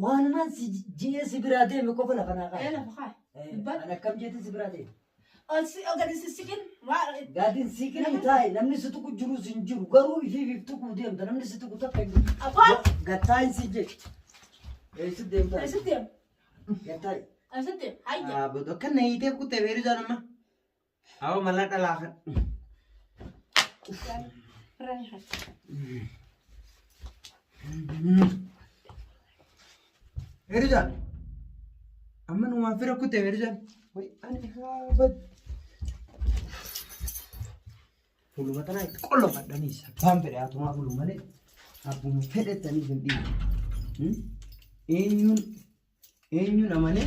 Waanumaan si ji'ee si biraa deeme qofa lafa naa Ee kaa'e. lafa kaa'e. Dubbadhu. An akkam jeetiin si biraa deeme. Ol si gadi sissiqin waa Gaadiin siiqinii taa'e namni si tuqu jirus hin jiru garuu ifiif if tuquu deemta namni si tuqu takka hin jiru. Afaan. Gattaayin si jedhe. Eessi deemta? Eessatti deema? Gattaayi. Eessatti deema? Hayya. Abbo akka na hiitee kuttee beeru amma. Awo mala dhalaa kan. Beeruzaan. Amma numaan fira kuttee beeruzaan. Way ani haa bad. Fuuluma tanaa itti qollofadhaniis abbaan fedhe haatumaa bulu malee abbuma fedhettaniif hin dhiibu. Eenyuun eenyuun amanee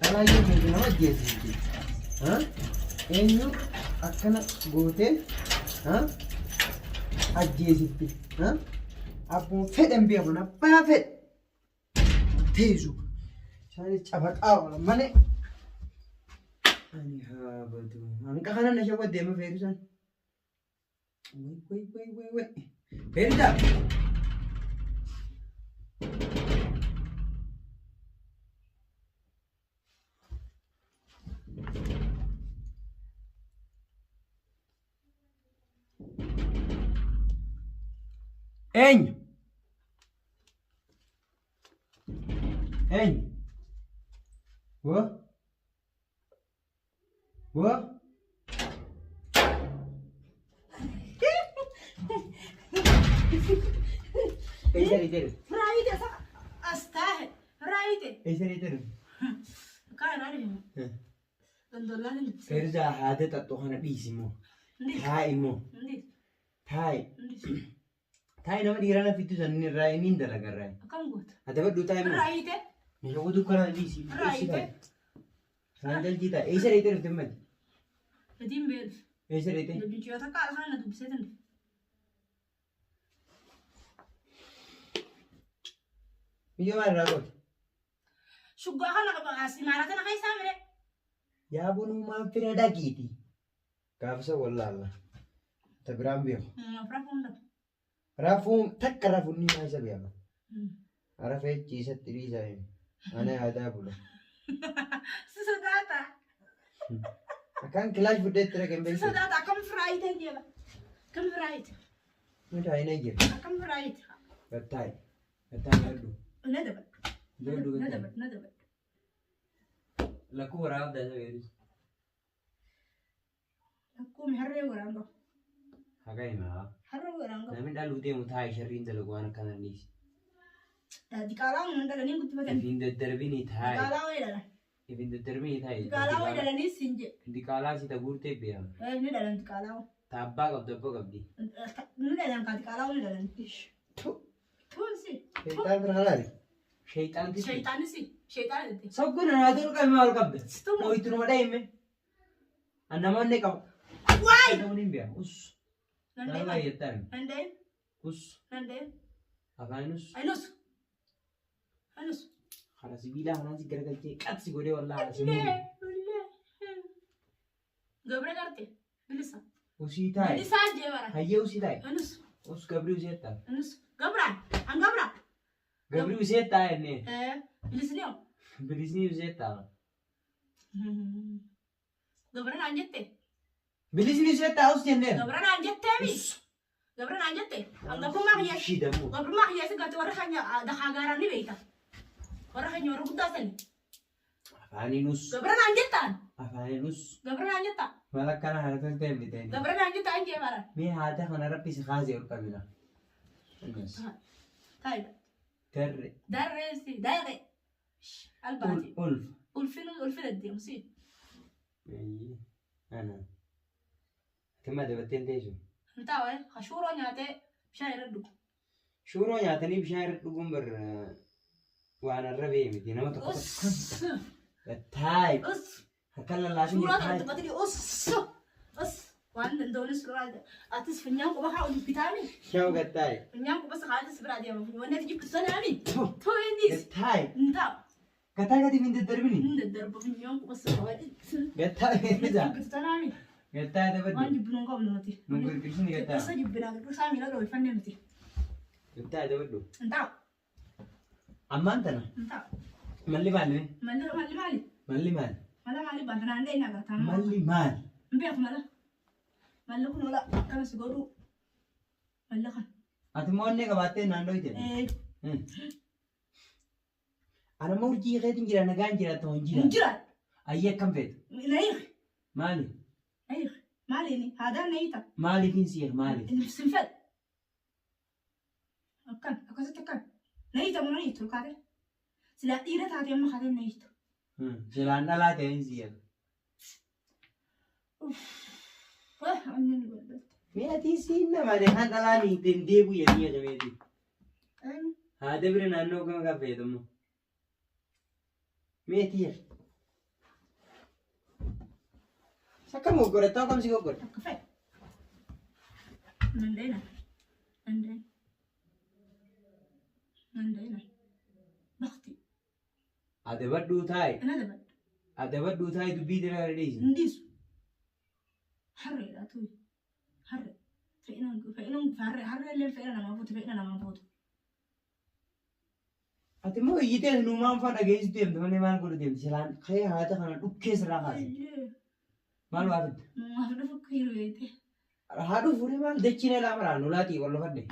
dhalaa yoo feete nama ajjeesifti. Eenyuun akkana gootee ajjeesifti. Abbuma fedhan beekan abbaa fedhe teessu. Isaanis cafaqaa oolan malee. Ani haa badu. Hanqa kana na shawwa deema feetu isaan. Wai wai wai wai wai. Feerida. Eenyu? Eenyu? Wo? Wo? Eessa riiteeru? Raayite sa as taahe raayite. Eessa riiteeru? Kaan ari'u. Gondollaan hin dubbisa. Feeruzaa haada xaxxoo kana dhiisi immoo. Taa'i immoo. Ndis. Taa'i. Ndis. Taa'i nama dhiiraa na fiddu san inni irraa inni hin dalaga irraa. Akkam goota? Adabadhu taa'i immoo. Raayite. Meeshaa guutuu kana dhiisi. Raayite. Saanjalchii taa'i. Eessa dheeyitee dhufte mali? Gatiin beeluf. Eessa dheeyitee? Dubbichoo takka alkaan na dubbisee tan. Biyya maal irraa goote? Shuggaa kana qaba as imaara tana keessaa mire. Yaa bunuu maal fira dhaqiiti? Gaafisa wallaalla. Ta biraan beeku. Rafuun dhabu. Rafuun takka rafuun ni maa isa beeka. Rafee ciisatti dhiisaa hin. Ana yaadaa bula. Si sodaata. Akkaan kilaash fudhee itti dhaqeen Si beektu. sodaata akkam firaayite jeela. Akkam firaayite. Nuti haina jira. Akkam firaayite. Gattaa'i. Gattaa'i nyaadhu. Na dabadhu. Nyaadhu Na gattaa'i. dabadhu. Na dabadhu. Lakkuu waraabdaa isa beekus. Lakkuumi harree waraan qabu. Haqa himaa. Harree waraan qabu. Namni dhaluu deemu taa'e sharriin dalagu waan akkana dhiisi. Diqaalaa waan dhalanii guddifatan. Ifin daddarbini taa'e. Diqaalaa wayii dhalan. Ifin daddarbini taa'e. Diqaalaa wayii dhalanii siin jedhe. Diqaalaa si taguurtee beekama. Ni dhalan diqaalaa wayii. Ta abbaa qabdu abbaa qabdi. Ni dhalan kaa diqaalaa wayii ni dhalan. Tuunsi. Sheexaan bira halaali. Sheexaan titti. Sheexaanis sheexaan itti. Sogguun anaa ol qabe maal qabda? Situma. Ooyitu nama dhahime. Annamoonni qabu. Waay! Namoonni hin beeku. Us. Nan Nama deema. baay'attaan. Nan deema. Us. Nan deema. Afaan us. Anus. Anus. Karaa sibiilaa kanaan si garagalchee qabsi godhee wallaahi si muuri. Ullee. Gabra garte. Bilisa. Usii taa'i. Bilisaa jee bara. Hayyee usii taa'i. Anus. Us gabrii usee ta'a. Anus. Gabra. An gabra. Gabrii usee ta'a jennee. Bilisni hoo. Bilisni usee ta'a. Gabra naan jette. Bilisni usee ta'a us jennee. Gabra naan jetteemi. Gabra naan jette. An gabrummaa kiyya. Shidamu. Gabrummaa kiyya si garte warra keenya dakaa gaaraan ni beeyta. Warra keenya warra guddaa sani. Afaaniin us. Gabra naan jettaan. Afaaniin us. Gabra naan jettaa. Maal akkana haala toltee hin bitanii. Gabra naan jettaa hin jee bara. Mee haata kana rabbi si kaasee ol qabina. Taayida. Darre. Darreessi. Darre. Albaati. Ulfa. Ulfinu ulfina deemsi. Ana. Ati dabattee hin teessu. Hin taa'u hashuuroo nyaatee bishaan irra dhugu. Shuuroo nyaatanii bishaan irra dhuguun bar waan arrabee miti nama tokko Uss. Taayi. Uss. Harkaan lallaafin Suuraa kana taayi. dubbatanii uss. Uss. Waan danda'uunis suuraa atis funyaan quba haa ol bitaami. Shaw gattaayi. Funyaan quba sakaatis biraa deema. Wanni ati jibbitu sanaami. Tuu innis. Gattaayi. Hin taa'u. Gattaa gadi hin daddarbini. Hin daddarbu funyaan quba sakaatis. Gattaayi. Jibbitu sanaami. Gattaayi Waan dabadhu. jibbinu hin qabnu nuti. Nu girgirsini Qirqirsa gattaayi. jibbinaa qirqirsaa miila dhoofannee nuti. Gattaayi dabadhu. Hin taa'u. Ammaan tana Hin taa'u. malli maali? Malli malli maali? Malli maali? Mala maali baanta naan dhee nagartaa. Malli maali? Hin beeku mala. Malli kun ola akkana si godhuu. Malli kan. Ati immoo onnee qabaattee naan dhoyte. Ee Ana immoo urjii keetiin jira nagaan jiraata hin hin jira. jira. Ayyee akkam feetu? Na hiiki. Maali? Na hiiki. Maaliini? Haadaan na hiita. Maaliif hin si'eef maaliif? Sin fedhu. Akkan akkasitti akkan. Na hiita moo na hiitu kaate? Silaa dhiira taate amma kaatee na hiitu. Silaan dhalaa ta'e hin si'eef. Wah, onni nu balbalta. Mee ati siin nama kan dhalaan hin deebi'u jedhanii qabeeti. Haadha bira naannoo gama kan fayyadamu. Mee ati yaa. Sakka moggorattaa kam si goggora? Akka fedhu. Nandeena. Nandeena. Nandeena. Bakti. Adabadhuu taa'i. Ana dabadhu. Adabadhuu taa'i dubbii dira kana dhiisi. Hin dhiisu. Harreedha tuyi. Harre. Fe'ina fe'ina harre harre illee fe'ina namaa fuutu fe'ina namaa fuutu. Ati immoo iyyitee nuumaan fa'aa dhageessu deemte malee maal godhu deemte silaan ka'ee haadha kana dhukkee sirraa kaase. Maal waa fidde? Maaf dhufu kiiru beekte. Haadhu fuudhee maal dachiin elaa maraan lolaatii wal lofadhe.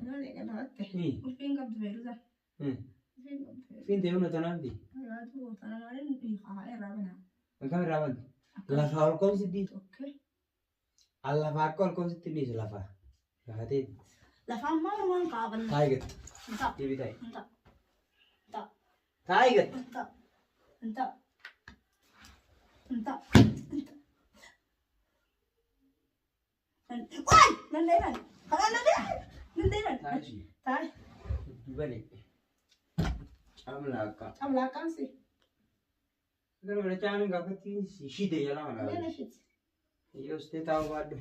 Lolee galaatte. Ulfiin qabdu feeruza. Ulfiin qabdu feeruza. Fiin ta'ee hunda tanaa miti. Yaadu tana maaliin haa irraa banaa. Akkam irraa banti? Lafaa ol ka'umsitti. Okay. Lafaa akka ol ka'umsitti ni dhiisu lafaa. Lafa ta'e. Lafaan maal waan qaaban. Taa'i gad. Hin taa'u. Deebii taa'i. Hin taa'u. Hin taa'u. Taa'i gad. Hin taa'u. Hin taa'u. Hin taa'u. Hin taa'u. Waan! Nan deeman. Karaa nan deeman. Nan deeman. Taa'i. Taa'i. Dubale. Camlaaqaa. Camlaaqaan si. Gara mana caamin gaafatti shide jala mana. Leena shit. Yoo sitee taa'uu baadhu.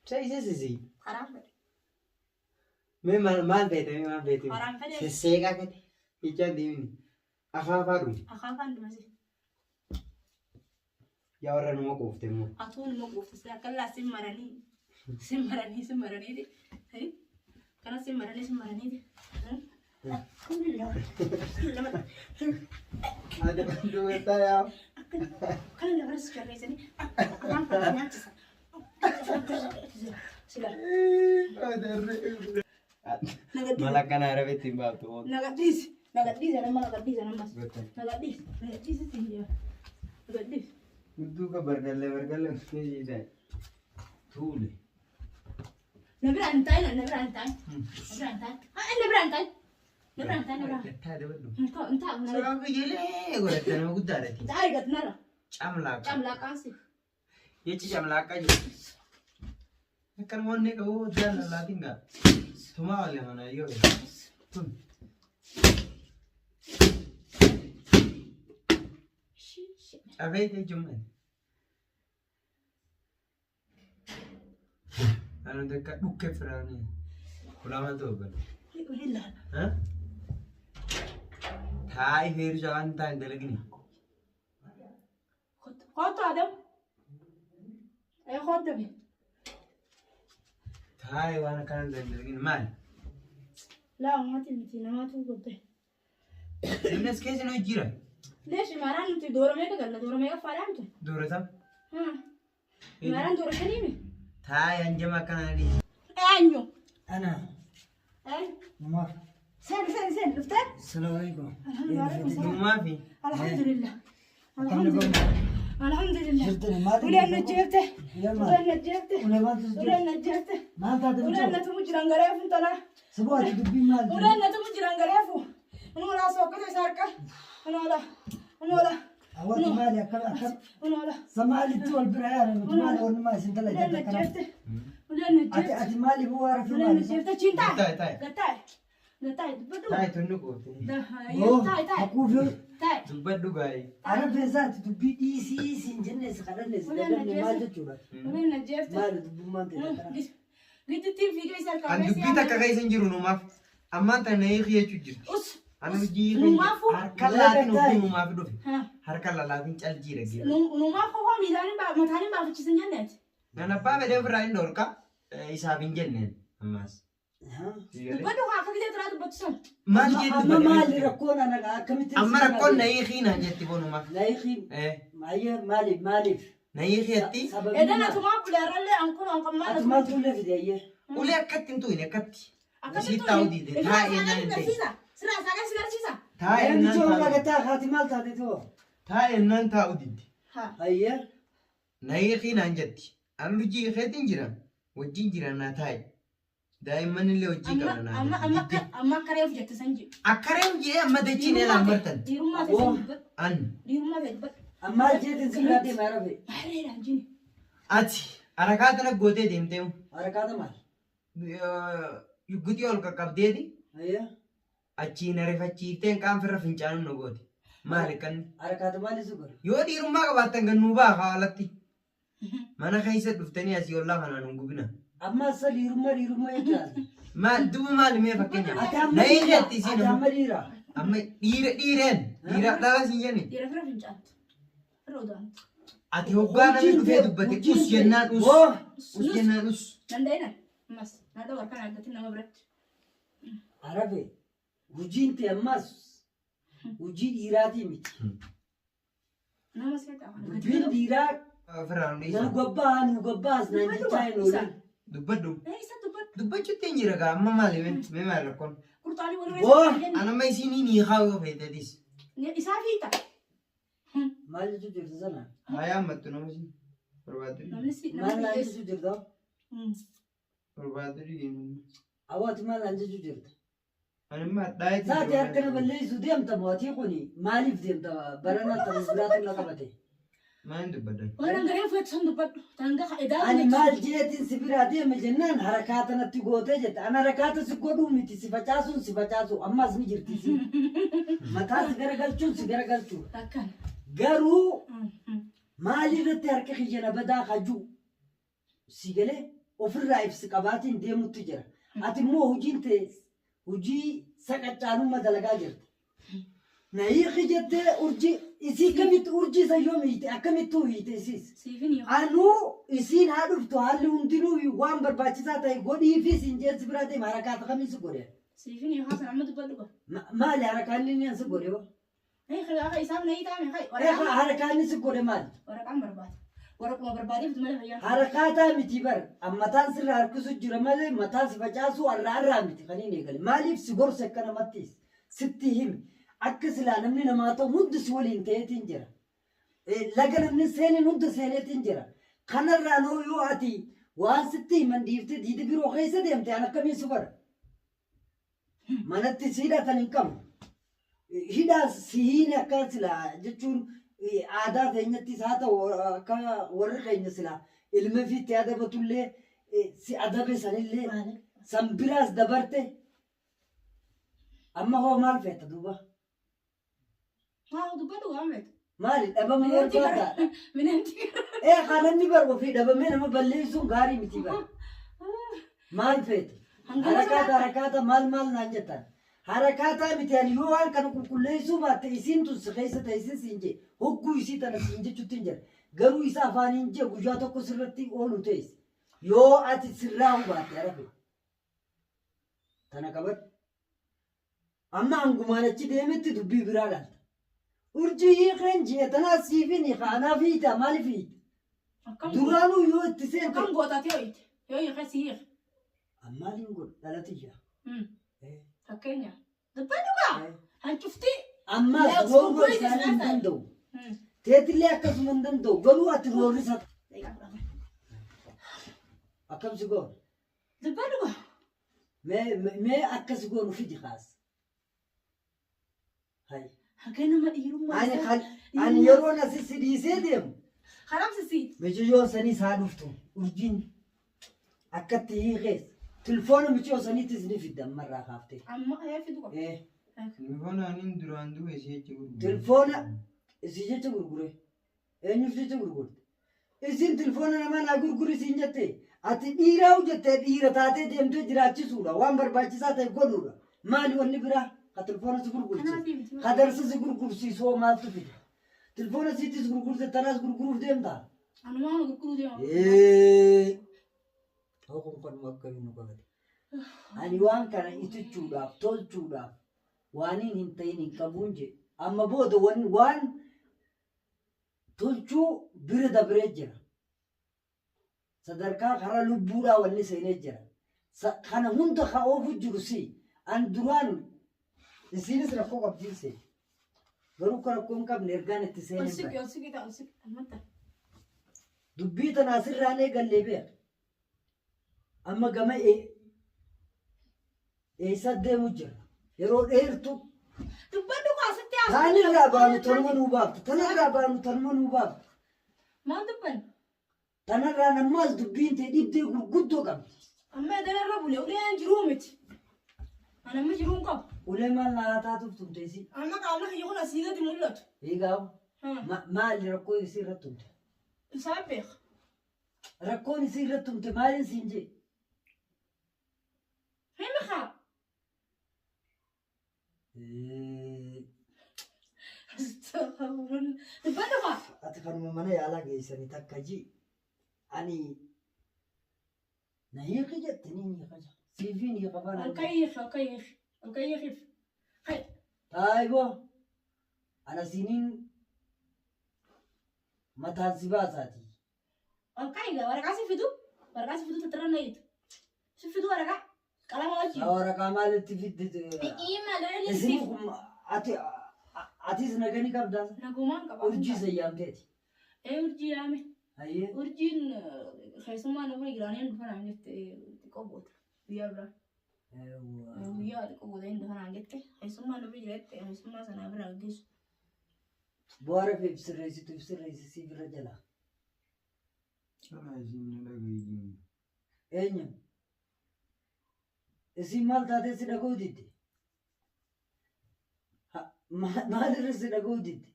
Isa isa sisi. Karaan fedhe. Mee maal maal feete mee maal feete? Karaan fedhe. Sesseeqaa gadi. Ijaan deemini. Afaafaa dhume. Akaafaan dhumasi. Yaa warra numa quufte immoo. Atuun immoo quufte sila akkallaa sin maranii. Sin maranii sin maraniiti. Kana sin maranii sin maraniiti. Ati dubartaa yaa. Kana lafarra si jarreessanii afaan kana nyaachisa. Sila. Mala akkana arabetti hin baaftu. Nagadhiisi. Nagadhiisi nama nagadhiisi namas. Nagadhiisi. Nagadhiisi si jira. Nagadhiisi. Dudduuka bargallee bargallee ishee tuule. Na bira hin taa'in na bira hin taa'in. Na bira hin taa'in. Na bira hin taa'in. Na bira hin taa'in na bira. Gattaa dabadhu. Hin taa'u hin taa'u na bira. Sababa ijoollee godhatte nama guddaadha. Taa'ii gad nara. Camlaaqa. Camlaaqaan si. Jechi camlaaqaa jiru. Akkan wanni qabu jaalalaatiin gaa. Tumaa wale mana yoo. Tun. Cabee ta'e jummaan. Anu takka dhukkee firaanii. Kulaamaan ta'u bala. Taa'i feeru waan ta'an dalagini. Kottu Adam. Ee kottu be. Taa'i waan akkanaa hin dalagini maali? Laa uummati miti namaatu gobbe. Namni as keessa nu jira. Leesh imaaraan nuti doora meeqa galla doora meeqa faadhaa miti. Dooratam. Imaaraan doora shaniimi. Taa'i hanjama akkanaa dhiisi. Eenyu? Ana Eenyu? namaaf. Seen seen seen dhuftee? Salaamu alaikum. Alhamdulillah. Nummaa fi Alhamdulillah. Alhamdulillah. Alhamdulillah. Jirtani maal Uleen na jeefte. Yamma. Uleen na jeefte. Ulee maaltu si Uleen na jeefte. Maal taate Uleen na mucaa? tumu jiran gareefu intala. Saboo ati dubbiin maal? Uleen na tumu jiran gareefu. Unoolaa sookkata isa harka. Unoola. Unoola. Hawwaati maali akkam akkam? Unoola. Samaalitti wal bira yaala nuti maali wanni maal isin Uleen na dalagaa akkana? jeefte. Uleen na Ati jeefte. ati maali bu'aa rafee Uleen na maali? jeefte. Chiin Taa'i taa'i. taa'i. Gattaa'i. Gattaa'i dubbadhu. Taa'i tunni qoofte. Taa'i taa'i. Hakuufee Taa'i. Dubbadhu gaa'ee. Ara feesaati dubbii dhiisii siin jenne si kadhanne si Uleen na dadhabne maal jeefte. jechuudha? Uleen na jeefte. Maali dubbummaan ta'e akkana? Gidduutti fiigee isa harkaa An dubbii takka keessa hin jiru numaaf. Ammaan tana na hiikii jechuu jirti. Us. An hojii Numaafu. harka laatiin ofii numaaf dhufe. Ha. Harka laatiin caljiidha geera. Numaaf kofaa miilaan mataan hin baafachiisan jenneeti. Nan abbaa fedhee ofirraa hin dhorka. Isaaf hin jenneen ammaas. Dubbadhu haa akka gisee turaa dubbattu san. Maal jeetti Amma dubbadhe? maali rakkoon ana akkamitti? Amma rakkoon na hiikii naan jetti bonuma. Na hiikii. Eh, Maayyee maaliif maaliif? na hiikii jetti. Sababii Edan maal? atumaa buleerrallee ankun ankan maal Ati maaltu ulee fide ayyee? Ulee akkatti hin tuqne akkatti. Akkasitti Isii taa'uu diide. Taa'ee naan hin ta'e. Sira isaanii si garsiisa. Taa'ee naan Namicha taa'uu warra didde. gataa haati maal taate too? Taa'ee naan taa'uu didde. Haa. Ayyee. Na hiikii naan jetti. An hojii keetiin jira. Wajjin jira naa taa'i. Daa'imman illee hojii qabna Amma naan amma amma jetti. akka amma akka reefu jette san jedhu. Akka reefu jee amma dachiin eelaan martan. Dhiirummaa ta'e san dubbadhu. An Dhiirummaa ta'e dubbadhu. Ammaa jeetiin sirraa deema arabe. Harreedhaan jini. ati harakaa tana gootee deemtee Harakaata maal? guxii ol qaqqabdeeti Ayyee. achiin ariifachiifteen qaanfirra fincaanuun nu goote. Maali kan Harakaata maal isu godhe? yoo dhiirummaa qabaattan kan nuu ba'a haalatti. Mana keessa dhuftanii asii ollaa kanaan hin gubina. Amma asa dhiirummaa dhiirummaa jechaati. Maal duuba maali mee fakkeenyaaf. Ati amma Na dhiira. hiikeetti isiin Ati amma. amma dhiira. Amma dhiira dhiireen dhiira dhala siin jenni. Dhiira fira fincaantu. Fira odaantu. Ati hoggaa namni dhufee dubbate us jennaan us. Boo. Us jennaan us. Danda'ina. Ammas naadha warqaan argatin nama biratti. Arabe. Hojiin ta'e ammas hojii dhiiraatii miti. Nama seeta afaan. Dubbiin dhiiraa Ofirraa nu nu dhiisa. gabbaa nu gabbaas naan jechaa hin oolin. Dubbadhu. Isa dubbadhu. Dubbachuutti hin jira gaa amma maali mee mee maali rakkoon. Qurxaalii walirra Boo. isa jenna. An amma isiin hin hiikaa yoo feeteetis. Isaa fiita. Maal jechuu jirta sana? Haa yaammattu nama isiin. Barbaaddu. Namni si Maal namni naan hiyyeessu. jechuu jirta? Barbaaddu dhiyeenu. Awwaati maal naan jechuu jirta? Ani immoo hadhaa'eeti. Saati harka na balleessuu deemta mootii kuni maaliif deemta barana ta'u biraatu na qabate. Maal dubbaddan? Waan hangareen feetu san dubbadhu. Tanga edaa Ani maal jeetiin si biraa deeme jennaan harakaata natti gootee jette. Ani harakaata si godhuu miti si facaasuun si facaasu ammas ni jirti si. Mataa si garagalchuun si garagalchuudha. Akkana. Garuu maalirratti harka kiyya na badaa hajuu si galee ofirraa ibsi qabaatiin deemutti jira. Ati immoo hojiin ta'e hojii saqaccaanummaa dalagaa jirta. Na hiiki jettee urjii isii kamitti urjii isa yoom hiite akkamittuu hiite isiis. Siifin hiiku. Anuu isiin haa dhuftu haalli hundinuu waan barbaachisaa ta'e godhiifi siin jeessi biraa deema harakaata kamiin si godhe. Siifin hiikaa sana amma dubbadhu ba. Maali harakaanni inni si godhe hoo? Hiika isaaf na hiitaame hayi. Harakaanni si godhe maali? Waraqaan barbaada. Waraquma barbaadeef malee fayyaa. Harakaataa miti bar mataan sirra harkisu jira malee mataan si facaasu har'a har'aa miti kan hin eegale. Maaliif si gorsa akka namattis sitti himi. Akka silaa namni namaa ta'u hundi si waliin ta'eetiin jira. Laga namni seenin hunda seeneetiin jira. Kanarraa noo yoo ati waan sitti himan dhiiftee diida biroo keessa deemte an akkamiin si godha? Manatti si hidhatan hin qabu. Hidhaa si hiine akka silaa jechuun aadaa keenyattis haa ta'u akka warri keenya silaa ilma ofiitti adabatullee si adabe sanillee san biraas dabarte amma hoo maal feeta duuba? Haa dubbadhu waan feetu. Maali dhabama Minanti barbaada? gara. Minanti gara. Ee haa namni bar ofii dhabamee nama balleessuun gaarii miti bar. Maal feete? Hangana Harakaata sodaata. harakaata maal maal naan jettan. Harakaataa miti ani yoo waan kana qulqulleessuu baatte isiin tun si keessa ta'e isin siin jee hogguu isii tana siin jechuutti hin jira. Garuu isa afaaniin jee guyyaa tokko sirratti oolu ta'es yoo ati sirraa hubaatte arafe. Tana qabadhu. Amma hangumaan achi deemetti dubbii biraa dhaalta. Urjii hiikeen ji'a tanaa siifin hiika anaaf hiita maaliif hiita? Akkam Duraanuu yoo itti seente. akkam gootaati yoo hiite. Yoo hiike si hiike. Ammaaliin godhu dhalatiyya. Fakkeenya. Dubbadhu gaa. Hancuftii. Ammaas Yaa, roorroo gurgurri isaanii hin isaanii. danda'u. Teetillee akkasuma hin danda'u. Garuu ati roorrisa. Akkam si goonu? Dubbadhu gaa. Mee mee akkas goonu fidi kaas. Hay. Haga nama dhiirummaa Ani isaa. kan ani yeroon asi si dhiisee deemu Haramsi si. miciyyoon saniis haa dhuftu urjiin akkatti hiikees tilfoona miciyyoo saniittis ni fidda ammarraa kaaftee. Amma ayaa fidu qaba. Eh, Telefoona aniin duraan du'e isii jecha gurgure. Tilfoona isii jecha gurgure. Eenyuuf jecha gurgurte? Isin tilfoona namaa naa gurguri siin jette ati dhiiraa jettee dhiira taatee deemtee jiraachisuudha waan barbaachisaa ta'e godhuudha. Maali wanni biraa ka tilfoona si gurgursiisu? Ka darsa si gurgursiisu hoo maaltu fida? Tilfoona siittis gurgurte tanaas gurguruuf deemtaa? Anumaa nu gurguruu deema. Ee. Kun kanuma akkamii nu qabate. Ani waan kana itichuudhaaf tolchuudhaaf waaniin hin ta'in hin qabuun jedhe. Amma booda waan tolchuu bira dabree jira. Sadarkaa karaa lubbuudhaa wanni seenee jira. Kana hunda ka oofu jiru si. An duraan isiinis rakkoo qabdiin seene. Garuu akka rakkoo hin qabne ergaan itti Ol seeneen siqi bare. ol siqi ta'a ol siqi. Ammata. Dubbii tana asirraan eegallee beeka. Amma gama eessa deemu jira. Yeroo dheertuu Dubbadhu kaa sitti haasa'u. Taanirraa baanu tanuma nuu baaftu. Tanarraa baanu tanuma nuu baaftu. Maal dubbanni? Tanarraan ammaas dubbiin ta'e dhibdee gurguddoo qabdi. Amma edana irra bule uleen jiruu miti. Ani amma jiruu hin qabu. Ulee maal naa taatuuf tumte isii? Amma qaamni kiyya kun asii gadi mul'atu. Eegaa maali rakkoo isii irratti tumte? Isaan beeka. Rakkoon isii irratti tumte maaliin siin jee? Himi kaa. Dubbadhu kaa. Ati kanuma mana yaalaa geessanii takka ji. Ani na hiiki jette ni hiika jaa. Siifiin hiika bana. Ol ka'ii hiiki ol ka'ii hiiki ol ka'ii hiikiif. Kai. Taayiboo. Ana siiniin mataan si baasaati. Ol ka'i gaa waraqaa si fidu waraqaa si fidu tattara na hiitu. Si fidu waraqaa qalama wajjin. Waraqaa maalitti fidde? Iima lolli Isin si. kun ati atis nagani qabdaa? Nagumaan qaba. Urjii sayyaamteeti. Ee urjii yaame. Hayyee. Urjiin keessummaa nama jiraaniin dhufanaan jette xiqqoo boota guyyaa biraa. Guyyaa xiqqoo booda hin dhufanaan jette keessummaa nama jiraatti keessummaa sanaa bira gaggeessu. Bu'aara fi sirreessitu sirreessi siif irra jala. Kana isiin na dhaga'iin. Eenyu? Isiin maal taatee si dhaga'uu didde? Maalirra si dhaga'uu didde?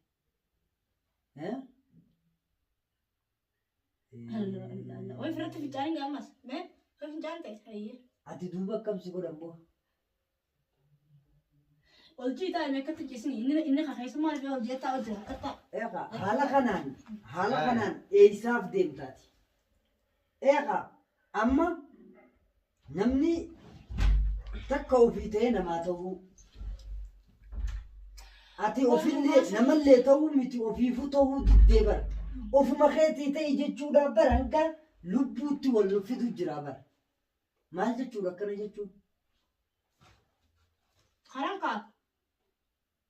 Eh? Allah Allah Allah. Way ofirratti fincaanii gaammas. Mee way fincaan ta'e hayyee. Ati duuba akkam si godhan boo? Ol jiitaa hime akkatti ciisini inni inni keessummaa dhufee ol jeettaa ol jira qaxxaa. Eeqa haala kanaan eessaaf deemtaati? Eeqa amma namni takka ofii ta'ee namaa ta'uu ati ofillee namallee ta'uu miti ofiifuu ta'uu diddee bara. Ofuma keetii ta'e jechuudhaaf bara hanga lubbuutti wal fidu jira bara. Maal jechuudha akkana jechuun? Haram kaatu.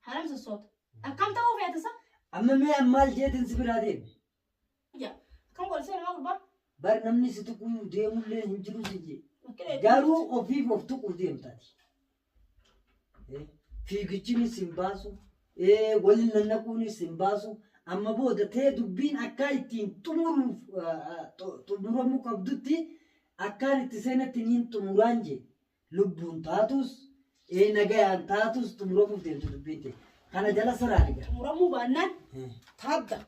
Haram sossoota. Akkam ta'uu feeta sa? Amma mee maal jeetin si biraa deeme? Ja. Akkam godhasee namaa gurbaa? Bar namni si tuquu deemullee hin jiru si jee. Bakkee Garuu ofiif of tuquu deemtaati. Fiigichinis hin baasu, waliin nannaquunis hin baasu. Amma booda ta'ee dubbiin akka ittiin xumuruuf xumuramuu qabdutti akkaan itti seenatti niin xumuraan jee. Lubbuun taatus, nagayaan taatus xumuramuuf deemtu dubbiin ta'e. Kana jala saraan egaa. Xumuramuu baannaan taagga.